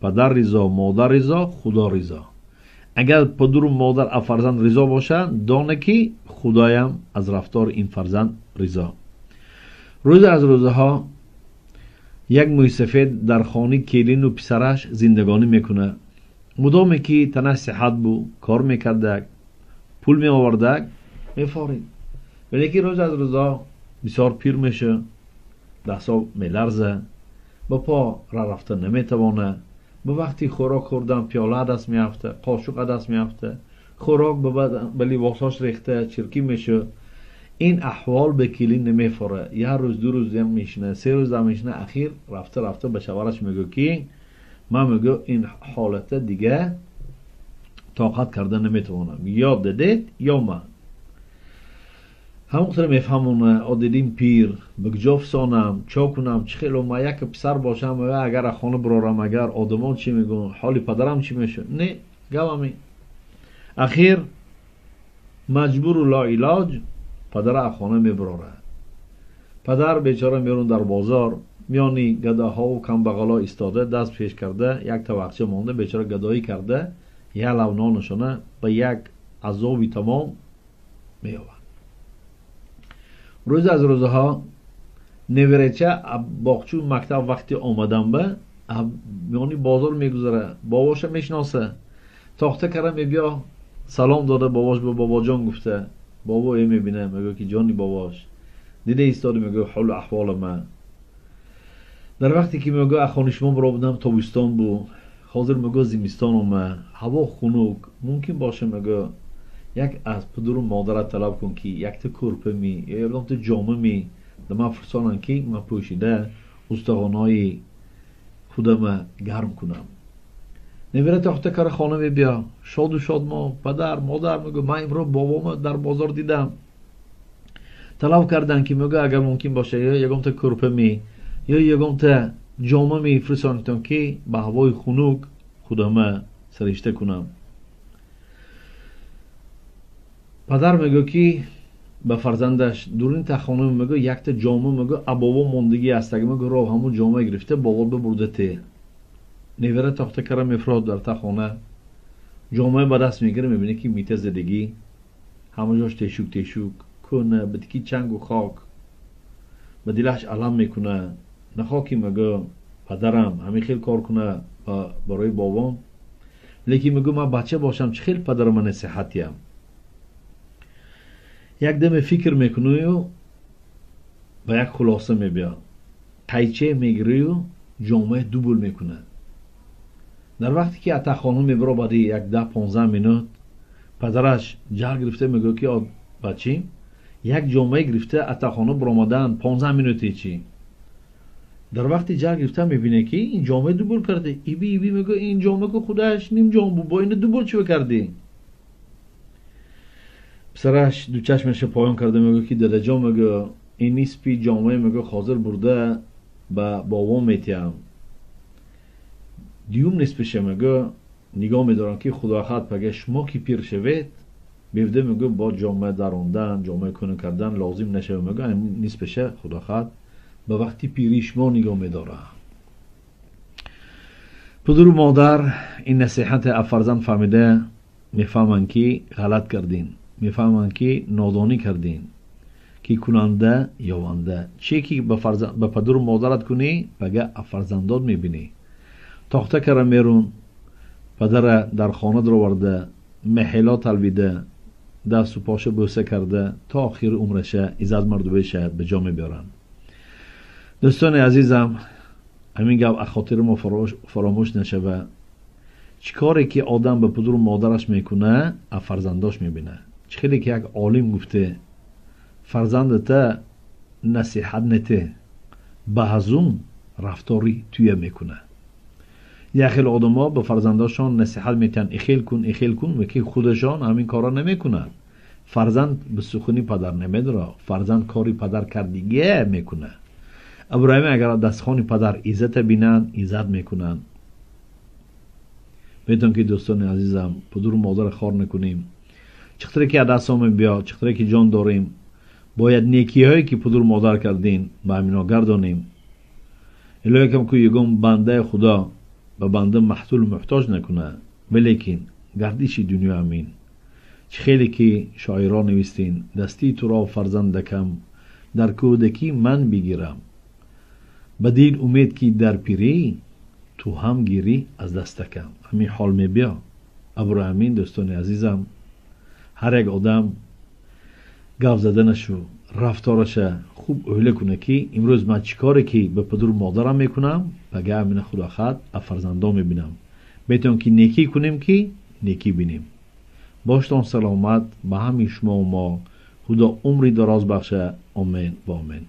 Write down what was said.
Падар ризо, модар ризо, Худо ризо. Агар падару модар аз фарзанд ризо бошанд, доне ки Худоям аз рафтори ин фарзанд ризо. Рӯзе аз рӯзаҳо як мӯйсафед дар хонаи келину писараш зиндагонӣ мекунад. Мудоме ки танаш сиҳат буд, кор мекардак, пул меовардак, мефорид. Валекин рӯз аз рӯзҳо бисёр пир мешавад, дастҳо меларза, ба по ра рафта наметавонад, ба вақти хӯрок хӯрдан пиёла даст меафта, қошуқ даст меафта, хӯрок ба либосҳош рехта чиркӣ мешавад. Ин аҳвол ба келин намефорад. Як рӯз, ду рӯз ям мешина, се рӯз ам мешина, ахир рафта рафта ба шавҳараш мегӯяд ки ман, мегӯ, ин ҳолата дига тоқат карда наметавонам, ё дадед, ё ман. Ҳамон қадр мефаҳмона, о дидим пир, ба куҷо фисонам, чо кунам, чӣ хело ман яка писар бошам, агар аз хона бирорам, агар одамон чӣ мегӯянд, ҳоли падарам чӣ мешавад? Не, гавами. Ахир маҷбуру лоилоҷ падара аз хона мебирорад. Падар бечора мерун дар бозор, миёни гадоҳову камбағало истода, даст пеш карда, як тавақча монда, бечора гадоӣ карда, як лав нонашона ба як азоби тамом меёбад. Рӯзе аз рӯзаҳо неверача боғчу мактаб вақти омадан ба миёни бозор мегузара, бобоша мешиноса, тохта кара мебиё, салом дода бобош ба бобоҷон гуфта. Бобо е мебина, мегӯ ки ҷони бобош, дида истода, мегӯ ҳолу аҳвола ман. Дар вақте ки, мегӯ, аз хони шумо баромадам, тобистон буд, ҳозир, мегӯ, зимистон омад, ҳаво хунук, мумкин боша, мегӯ, як аз падару модарат талаб кун ки якта кӯрпа ми ё ягонта ҷома ми да ман фурсонам ки ман пӯшида устахонаҳои худама гарм кунам. Невера тохта кара хона мебиё, шоду шодмо, падар, модар, мегӯ, ман имрӯз бобома дар бозор дидам, талаб кардан ки, мегӯ, агар мумкин боша, ё ягонта кӯрпа ми ё ягонта ҷома мефирсонитон ки ба ҳавои хунук худама саришта кунам. Падар мегӯ ки ба фарзандаш дурин тахона, мегӯ, якта ҷома, мегӯ, абобо мондагӣ астаг, мегӯ, ро ҳамун ҷома гирифта бобо бибурда те. Невера тохта кара мефурод дар тахона, ҷомаи ба даст мегира, мебинад ки мита задагӣ, ҳама ҷош тешук тешук, кӯна, битики чангу хок. Ба дилаш алам мекуна, нахоҳ ки, мегӯ, падарам ҳамин хел кор куна барои бобом, лекин, мегӯ, ман бача бошам, чӣ хел падарама насиҳатиям? Як даме фикр мекунаю ба як хулоса мебиёд. Қайче мегирию ҷомаи дубул мекунад. Дар вақте ки атахона мебиро, баъди як 10-15 минут падараш ҷал гирифта мегӯяд ки бачи, як ҷомае гирифта атахона биромадан 15 минуте чӣ? Дар вақти ҷал гирифта мебинад ки ин ҷомаи дубул карда. Иби, иби, мегӯ, ин ҷома ку худаш ним ҷом буд, бо ина дубул чӣ кардӣ? Писараш дучашмаша поён карда мегӯ ки дадаҷон, мегӯ, ин нисфи ҷомае, мегӯ, ҳозир бурда ба бобом метиҳам, дуюм нисфиша, мегӯ, нигоҳ медорам ки худохат пага шумо ки пир шавед, бевда, мегӯ, бо ҷома дарондан, ҷомаи куна кардан лозим нашава. Мегӯ, нисфиша худохат ба вақти пирии шумо нигоҳ медорам. Падару модар ин насиҳати аз фарзанд фаҳмида мефаҳманд ки ғалат кардин, мефаҳманд ки нодонӣ кардин, ки кунанда ёванда. Чие ки ба падару модарат кунӣ, пага аз фарзандот мебинӣ. Тохта кара мерун, падара дар хона дароварда, меҳело талбида, дасту поша бӯса карда, то охири умраша иззат мардубеша ба ҷо мебиёранд. Дӯстони азизам, ҳамин гап аз хотири мо фаромӯш нашава: чӣ коре ки одам ба падару модараш мекунад, аз фарзандош мебинад. Чӣ хеле ки як олим гуфте: фарзандата насиҳат нете, ба ҳазун рафтори туя мекунад. Як хел одамо ба фарзандошон насиҳат метиҳанд: ихел кун, ихел кун, ки худашон ҳамин корро намекунанд. Фарзанд ба сухани падар намедора, фарзанд кори падар кардиге мекунад. Иброҳим агар дастхони падар иззата бинанд, иззат мекунанд. Метавон ки, дӯстони азизам, падару модарро хор накунем. Чӣ қадре ки аз дастҳо мебиёд, чӣ қадре ки ҷон дорем, бояд некиҳое ки падару модар кардем, ба ҳамино гардонем. Илоҳикам ку ягон бандаи Худо ба банда маҳтул муҳтоҷ накуна, валекин гардиши дунё амин. Чӣ хеле ки шоирон навистин, дасти туро фарзандакам дар кӯдакӣ ман бигирам, ба дил умед ки дар пирӣ ту ҳам гирӣ аз дастакам. Ҳамин ҳол мебиё. Абураамин дӯстони азизам, ҳар як одам гап заданашу рафтораша хуб ӯйла куна, ки имрӯз ман чӣ коре ки ба падару модарам мекунам, пага амина худохат аз фарзандон мебинам. Бетон ки некӣ кунем, ки некӣ бинем. Боштон саломат, ба ҳамин шумову мо Худо умри дароз бахша. Омин ва омин.